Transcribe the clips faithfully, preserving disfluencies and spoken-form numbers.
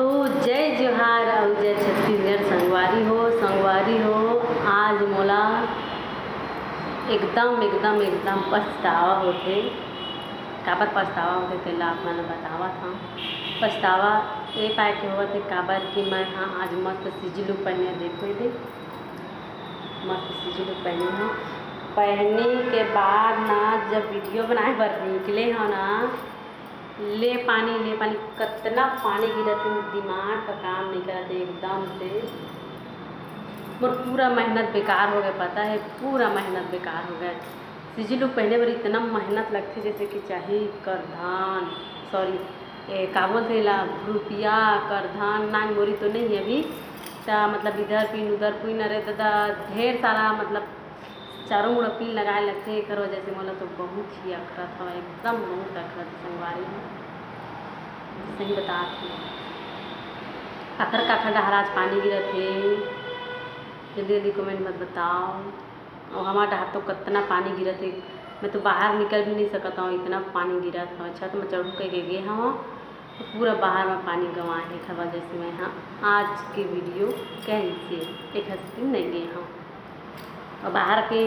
तो जय जोहार अउ जय छत्तीसगढ़ संगवारी हो, संगवारी हो, आज मोला एकदम, एकदम, एकदम पछतावा होथे। काबर पछतावा होथे, तेला आप मन ल बतावत हंव। पछतावा ए पाय के होवत हे, काबर कि मैं हा आज मस्त CG look पहने, देखो ये दे, मस्त CG look पहने हंव। पहने के बाद ना, जब video बनाए बर निकले हंव ना, ले पानी, ले पानी, कतना पानी गिरत हे, दिमाग का काम नहीं करत हे एकदम से। मोर पूरा मेहनत बेकार हो गए, पता है, पूरा मेहनत बेकार हो गए। CG look पहने बर इतना मेहनत लगथे, जैसे कि चाही करधन, sorry, ए, का बोलथे ला, रुपया, करधन, नान मोरी तो नहीं है अभी, त मतलब इधर पिन, उधर पिन, अरे दादा, ढेर सारा मतलब चारों मुड़ा पिन लगाए लगथे। एकर वजह से मोला तो बहुत ही अखरत हवय, एकदम बहुत अखरत हे संगवारी हो, सही बतात हंव। काखर काखर डहर आज पानी गिरत हे, जल्दी जल्दी comment मत बताओ। अउ हमर डहर तो कतना पानी गिरत हे, मैं तो बाहर निकल भी नहीं सकत हंव, इतना पानी गिरत हवय। छत में चढ़ू कहिके गे हंव, तो पूरा बाहर में पानी गंवाए हे, एखर वजह से मैं हा आज के video cancel, एखर सेती नहीं गे हंव। अउ बाहर के,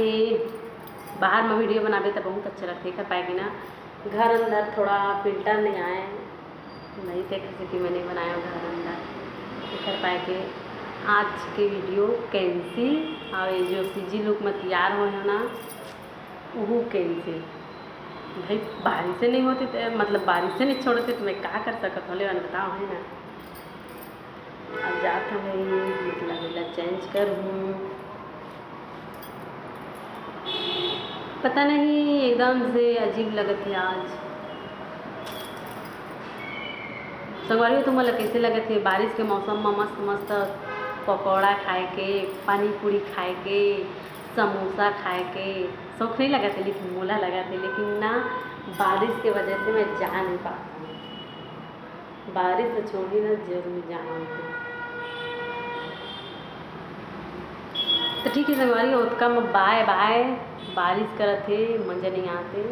बाहर में video बनाबे त बहुत अच्छा लगथे, एखर पाए कि ना घर अंदर थोड़ा filter नहीं आए, नहीं, तेखर सेती मैं नहीं बनाए हंव घर अंदर, एखर पाए के आज के video cancel। अउ ये जो CG look में तैयार होए हंव ना, उहू cancel। भाई, बारिश से नहीं होती तो, मतलब, बारिश से नहीं छोड़ते तो मैं का कर सकत हंव, ले मन बताओ, है ना। अब जात हंव भाई, मतलब, एला change करहूं। पता नहीं, एकदम से अजीब लगत हे आज। संगवारी हो, तुमन ला कइसे लगत हे? बारिश के मौसम म मस्त मस्त पकौड़ा खाए के, पानी पूरी खाए के, समोसा खाए के शौक नहीं लगत हे, लेकिन मोला लगत हे। लेकिन ना, बारिश के वजह से मैं जा नहीं पात हंव। बारिश से छोड़ी ना, जरूर जाना होथे। तो ठीक है संगवारी, ओतका में bye bye। बारिश करत हे, मजा नहीं आते।